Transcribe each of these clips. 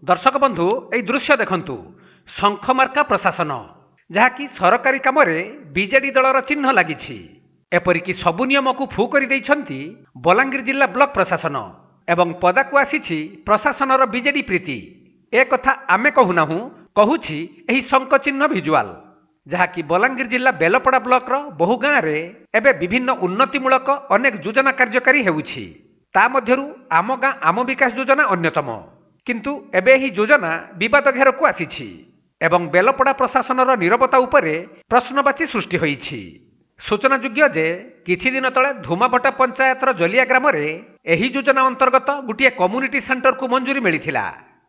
ଦର୍ଶକ ବନ୍ଧୁ, ଏଇ ଦୃଶ୍ୟ ଦେଖନ୍ତୁ। ଶଙ୍ଖମାର୍କା ପ୍ରଶାସନ, ଯାହାକି ସରକାରୀ କାମରେ ବିଜେଡି ଦଳର ଚିହ୍ନ ଲାଗିଛି। ଏପରିକି ସବୁ ନିୟମକୁ ଫୁ କରିଦେଇଛନ୍ତି ବଲାଙ୍ଗୀର ଜିଲ୍ଲା ବ୍ଲକ ପ୍ରଶାସନ ଏବଂ ପଦାକୁ ଆସିଛି ପ୍ରଶାସନର ବିଜେଡି ପ୍ରୀତି। ଏ କଥା ଆମେ କହୁନାହୁଁ, କହୁଛି ଏହି ଶଙ୍ଖ ଚିହ୍ନ ଭିଜୁଆଲ, ଯାହାକି ବଲାଙ୍ଗୀର ଜିଲ୍ଲା ବେଲପଡ଼ା ବ୍ଲକର ବହୁ ଗାଁରେ ଏବେ ବିଭିନ୍ନ ଉନ୍ନତିମୂଳକ ଅନେକ ଯୋଜନା କାର୍ଯ୍ୟକାରୀ ହେଉଛି। ତା ମଧ୍ୟରୁ ଆମ ଗାଁ ଆମ ବିକାଶ ଯୋଜନା ଅନ୍ୟତମ। କିନ୍ତୁ ଏବେ ଏହି ଯୋଜନା ବିବାଦ ଘେରକୁ ଆସିଛି ଏବଂ ବେଲପଡ଼ା ପ୍ରଶାସନର ନୀରବତା ଉପରେ ପ୍ରଶ୍ନବାଚୀ ସୃଷ୍ଟି ହୋଇଛି। ସୂଚନାଯୋଗ୍ୟ ଯେ କିଛି ଦିନ ତଳେ ଧୁମାଭଟା ପଞ୍ଚାୟତର ଜଲିଆ ଗ୍ରାମରେ ଏହି ଯୋଜନା ଅନ୍ତର୍ଗତ ଗୋଟିଏ କମ୍ୟୁନିଟି ସେଣ୍ଟରକୁ ମଞ୍ଜୁରୀ ମିଳିଥିଲା।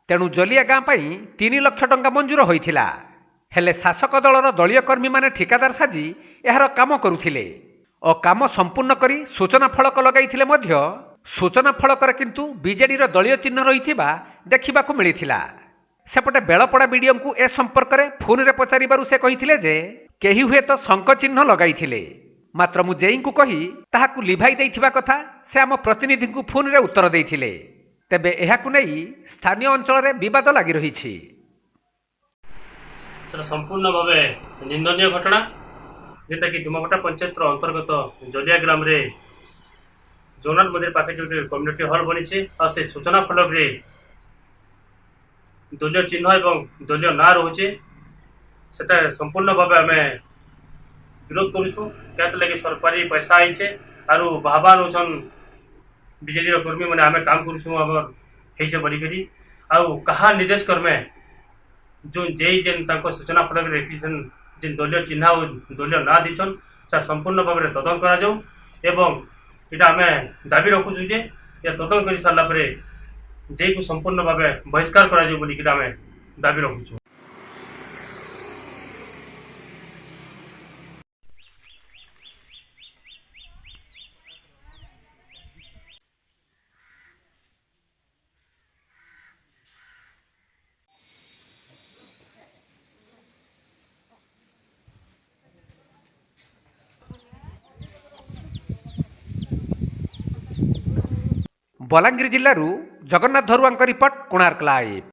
ତେଣୁ ଜଲିଆ ଗାଁ ପାଇଁ 3 ଲକ୍ଷ ଟଙ୍କା ମଞ୍ଜୁର ହୋଇଥିଲା। ହେଲେ ଶାସକ ଦଳର ଦଳୀୟ କର୍ମୀମାନେ ଠିକାଦାର ସାଜି ଏହାର କାମ କରୁଥିଲେ ଓ କାମ ସମ୍ପୂର୍ଣ୍ଣ କରି ସୂଚନା ଫଳକ ଲଗାଇଥିଲେ ମଧ୍ୟ ସୂଚନା ଫଳକରେ କିନ୍ତୁ ବିଜେଡିର ଦଳୀୟ ଚିହ୍ନ ରହିଥିବା ଦେଖିବାକୁ ମିଳିଥିଲା। ସେପଟେ ବେଳପଡ଼ା ବିଡିଓଙ୍କୁ ଏ ସମ୍ପର୍କରେ ଫୋନରେ ପଚାରିବାରୁ ସେ କହିଥିଲେ ଯେ କେହି ହୁଏତ ଶଙ୍ଖ ଚିହ୍ନ ଲଗାଇଥିଲେ, ମାତ୍ର ମୁଁ ଜେଇଙ୍କୁ କହି ତାହାକୁ ଲିଭାଇ ଦେଇଥିବା କଥା ସେ ଆମ ପ୍ରତିନିଧିଙ୍କୁ ଫୋନରେ ଉତ୍ତର ଦେଇଥିଲେ। ତେବେ ଏହାକୁ ନେଇ ସ୍ଥାନୀୟ ଅଞ୍ଚଳରେ ବିବାଦ ଲାଗି ରହିଛି। ସେଟା ସମ୍ପୂର୍ଣ୍ଣ ଭାବେ ନିନ୍ଦନୀୟ ଘଟଣା, ଯେନ୍ଟାକି ଧୁମାଭଟା ପଞ୍ଚାୟତର ଅନ୍ତର୍ଗତ ଜଲିଆ ଗ୍ରାମରେ ଜଗନ୍ନାଥ ମନ୍ଦିର ପାଖରେ ଯେଉଁଠି କମ୍ୟୁନିଟି ହଲ୍ ବନିছে, ଆଉ ସେ ସୂଚନା ଫଳକରେ ଦଳୀୟ ଚିହ୍ନ ଏବଂ ଦଳୀୟ ନାଁ ରହୁଛେ, ସେଟା ସମ୍ପୂର୍ଣ୍ଣ ଭାବେ ଆମେ ବିରୋଧ କରୁଛୁ। ଲାଗି ସରକାରୀ ପଇସା ଆଇଛେ ଆରୁ ବାହବା ନଉଛନ୍ ବିଜେଡ଼ିର କର୍ମୀମାନେ, ଆମେ କାମ କରୁଛୁ ଆମର ହେଇଛେ ବୋଲିକରି। ଆଉ କାହା ନିର୍ଦ୍ଦେଶ କର୍ମେ ଯୋଉ ଯେଇ ଯେନ୍ ତାଙ୍କ ସୂଚନା ଫଳକରେ ରଖିଛନ୍, ଯେନ୍ ଦଳୀୟ ଚିହ୍ନ ଆଉ ଦଳୀୟ ନାଁ ଦେଇଛନ୍, ସେଟା ସମ୍ପୂର୍ଣ୍ଣ ଭାବରେ ତଦନ୍ତ କରାଯାଉ। ଏବଂ ଏଇଟା ଆମେ ଦାବି ରଖୁଛୁ ଯେ ଏ ତଦନ୍ତ କରି ସାରିଲା ପରେ ଜେଇକୁ ସମ୍ପୂର୍ଣ୍ଣ ଭାବେ ବହିଷ୍କାର କରାଯାଉ ବୋଲିକିରି ଆମେ ଦାବି ରଖୁଛୁ। ବଲାଙ୍ଗୀର ଜିଲ୍ଲାରୁ ଜଗନ୍ନାଥ ଧରୁଆଙ୍କ ରିପୋର୍ଟ, କୋଣାର୍କ ଲାଇଭ୍।